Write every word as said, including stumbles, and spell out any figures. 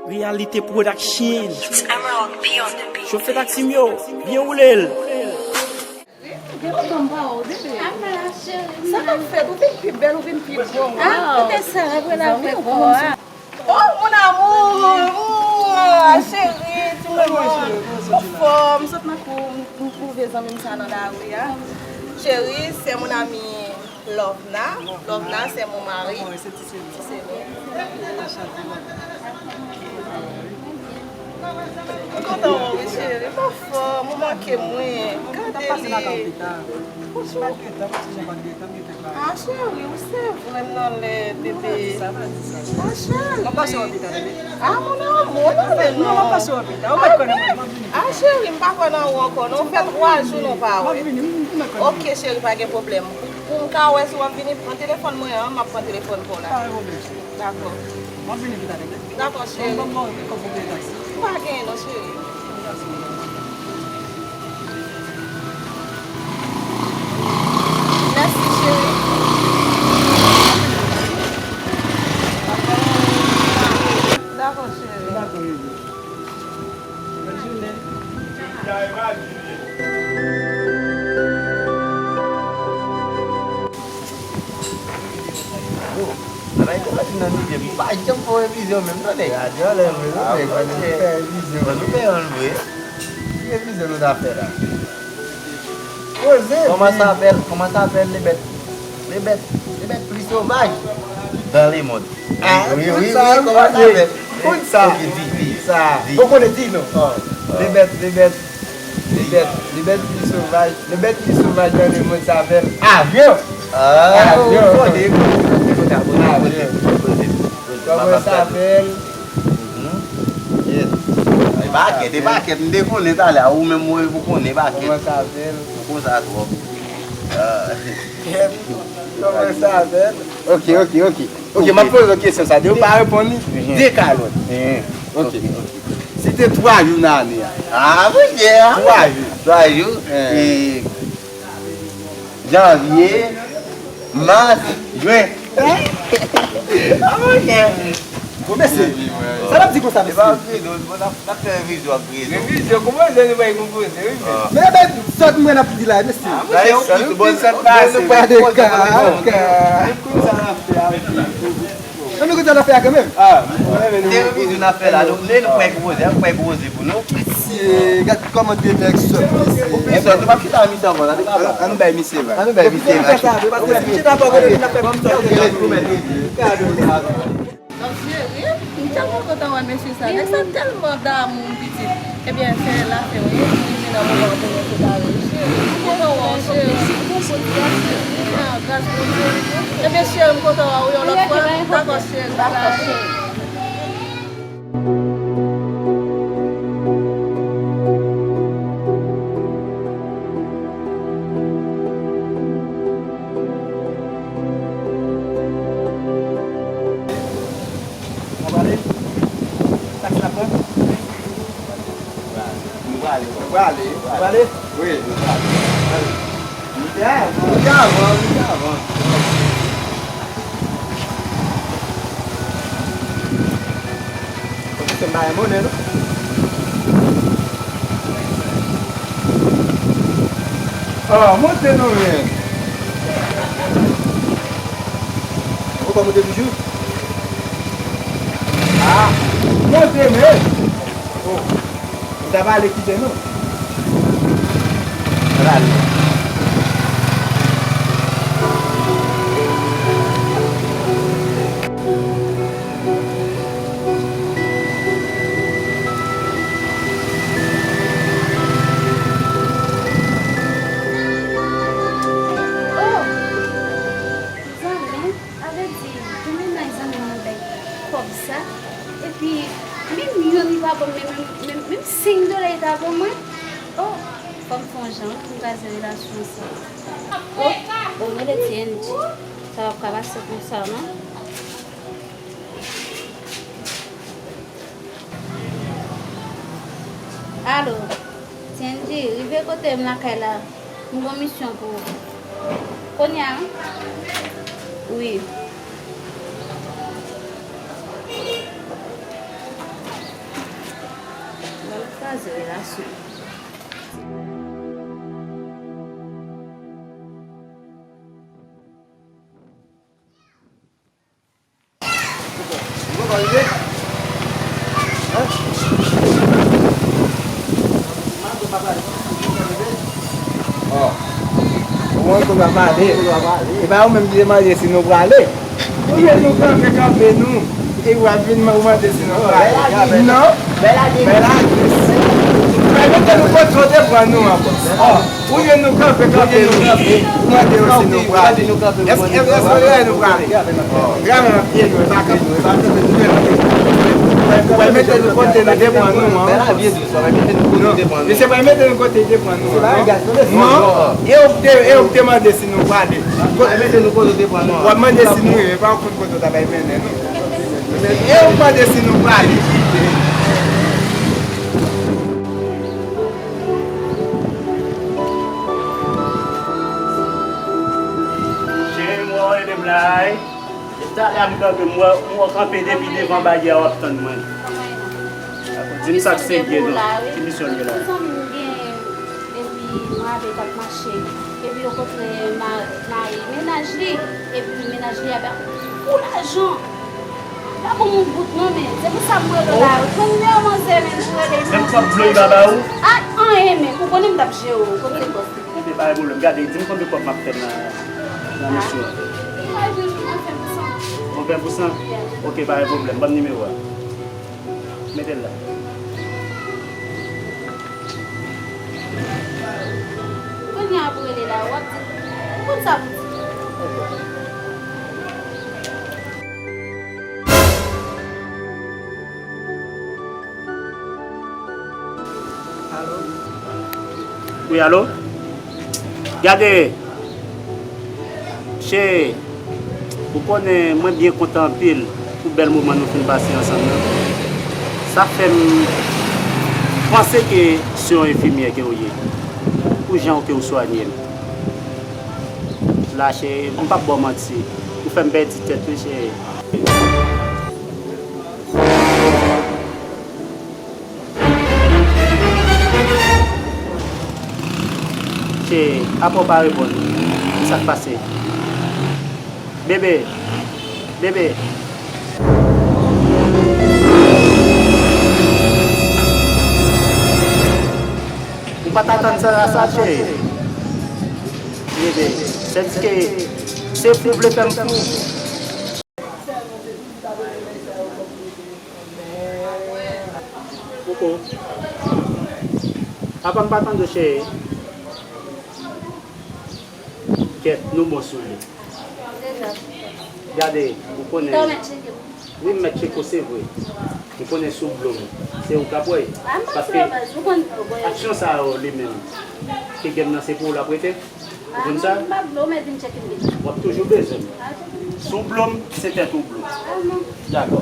Realite Production. It's Emerald P on the beat. Chofe taxi m yo, byen woule l. Gen lontan m pa wè w, bebe. Sa k ap fèt? Ou vin pi bèl, ou vin pi bon. Ah, poutèt sa, apre la, mwen bon. Oh, mon amour! Ah, cheri, ti moman. Anfòm, sot nan kou, m twouve zanmi m sa nan lari a. Cheri, c'est mon ami Lovna. Lovna, c'est mon mari. Ti seve. M kontan wè w wi, cheri. Ou anfòm, ou manke mwen. Gade li. Franchman. Ah, cheri, ou se vrèman lèd, bebe. Ah, cheri. Ah, mon amour, non, men non. Ah, cheri, m pa kwè nan ou ankò, non. Fè twa jou nou pa wè. Ok, cheri, pa gen pwoblèm. Pou m ka wè si w ap vini, pran telefòn mwen an, m ap pran telefòn pa w la. Dakò. Dakò, cheri. Pa gen non, cheri. Mèsi, cheri. Dakò, cheri. Bèl jounen. Yo, bagay yo pati nan milye, m pa janm fè revizyon menm non, nèg. Radyo lè vre non, nèg. Fè revizyon. Ban nou fè yon vre. Ki revizyon nou ta fè la? Poze. Comment ça s'appelle? Comment ça s'appelle les bêtes? Les bêtes, les bêtes plus sauvages dans le monde. Ah, oui, oui, oui, comment ça s'appelle? Konn sa. Ok, di, di, di. Ou konnen di non. Oh, oh. Les bêtes, les bêtes. Li bèt, li bèt pi sovaj. Li bèt pi sovaj nan lemonn sa apèl avyon. Ah, avyon. Ou konnen, ou konnen, ou konnen, ou konnen. Kòman sa apèl? Mhm. Yeah. E pakèt, e pakèt, m te konnen talè a, ou menm ou konnen pakèt. Kòman sa apèl? Ou konsa twòp. Ah. Kòman sa apèl? Ok, ok, ok. Ok, m ap poze w kesyon sa, depi w pa reponn li, mhm, de kalòt. Mhm. Ok, ok. Site twa jou nan ane a. Ah, monchè. Twa jou. Twa jou. Eh. E, janvye, mas, jen. Ah, monchè. Bon, mesye, sa n ap di konsa, mesye? E pa vre, non, bon, n ap, n ap fè revizyon ak revizyon. Revizyon, kòman revizyon nou pa konpoze, revizyon? Men, men, sòt mwen ap di la, mesye. Ah, monchè, bon, sòt pa, bon, pa de kaka. Kounye sa n ap fè a. Ann nou kontinye afè a kanmenm. Ah, se revizyon n ap fè la, nou, lè nou pral konpoze, nou pral konpoze pou nou. Mesye, gad kòman de nèg sòt, mesye. Ou pi sòt, nou p ap chita a misye ankò, tande papa. Ann, ann bay misye vag. Ann bay misye vag. Paske si misye ta fè kote nou t ap fè konsa. Gade sa. Donk, cheri, m tèlman kontan wè mesye sa. Nèg sa tèlman damou, pitit. Ebyen, se la fè wi, nou rive nan moman pou nou separe wi, cheri. M kontan wè w, cheri. Ah, gras Bondye. Ebyen, cheri, m kontan wè w yon lòt fwa. Dakò, cheri. Dakò, cheri. Ou prale? Taksi n ap pran? Nou prale. Nou prale? Nou prale? Wi, nou prale. Moute avan, moute avan, moute avan. Paske m pa gen monnen, non. Ah, monte non, men. Ou pa monte toujou? Ah, monte, men. Oh. Ou ta pale kite nou. Pral. Oh! Zanmi, a vle di, gen mennaj zanmi m nan bay kòb sa. Epi, menm youn li pa ban m, menm, menm, menm, menm senk dola li ta ban mwen. Oh, fò m fè yon jan wi pou m kraze relasyon sa. Oh, oh, rele T N G. Sa p ap ka pase konsa, non. Alo, T N G, rive kote m lakay la. M gon misyon pou ou. Kounye a, wi. Wi. Kraze relasyon. Ou wè kote w ap ale. E pa ou menm ki te mande si nou prale. Ou vle nou kanpe kanpe nou. E w ap vin man- ou mande si nou prale. Non. Bèl atis. Ou mete nou kote w te pran nou an. Ou vle nou kanpe kanpe nou. Ou mande yo si nou prale. Èske èske nou prale? Grann ap pye nou, e pa kanpe. Ou mete nou kote nou te pran nou an. Non. Misye pa mete nou kote li te pran nou an, non. Non. E ou k te, e ou k te mande si nou prale. W ap mande si nou rive, pa w konn kote w ta bay mennen nou. E ou k mande si nou prale. Cheri, m wè w rele m la, wi. E talè a m kanpe, m wè, m wè w kanpe depi devan baryè a, w ap tann mwen. Di m sa k serye non. Ki misyon l ye la? Yon zanmi m gen, epi mwen avè l t ap mache. Epi yo kontre ma- mari mennaj li. Epi mennaj li a ba pou lajan. Pa ban m yon goud non, men. Se pou sa m rele w la. Pran nimewo manzè, men, pou rele. Menm kòb dlo li pa ba ou? A, anyen, men. Ou konnen m t ap jere w. Kote bòs li? Ebyen, pa gen pwoblèm. Gade, di m konbyen kòb m ap fè nan, nan misyon an. Ou va jwenn yon ven pou san. Yon ven pou san? Yeah. Oke, pa gen pwoblèm. Ban m nimewo a. Mete l la. Kounye a pou rele la, w ap di, ou konn sa pou di. Wi, alo? Gade, cheri, ou konnen mwen byen kontan anpil pou bèl moman nou fin pase ansanm nan. Sa fè m panse ke se yon enfimyè ke w ye, pou jan ke w swanye m. La, cheri, m p ap ba w manti, ou fè m pèdi tèt, wi, cheri. Cheri, apa w pa reponn? Kisa k pase? Bebe, bebe. Ou pa t atann sa, sa, cheri? Bebe, sèske se fou vle fè m fou. Koko. Apa m pa tande w, cheri? Kèt, nou bon sou li. Gade, ou konnen. Wi, m mèt tcheke w, se vre. Ou konnen sou blo m. Se ou k ap wè. Paske aksyon sa yo, li menm, ke gen m nan, se pou ou l ap rete. Ou konn sa? W ap toujou bezwen m. Sou blo m, se tèt ou blo. Dakò.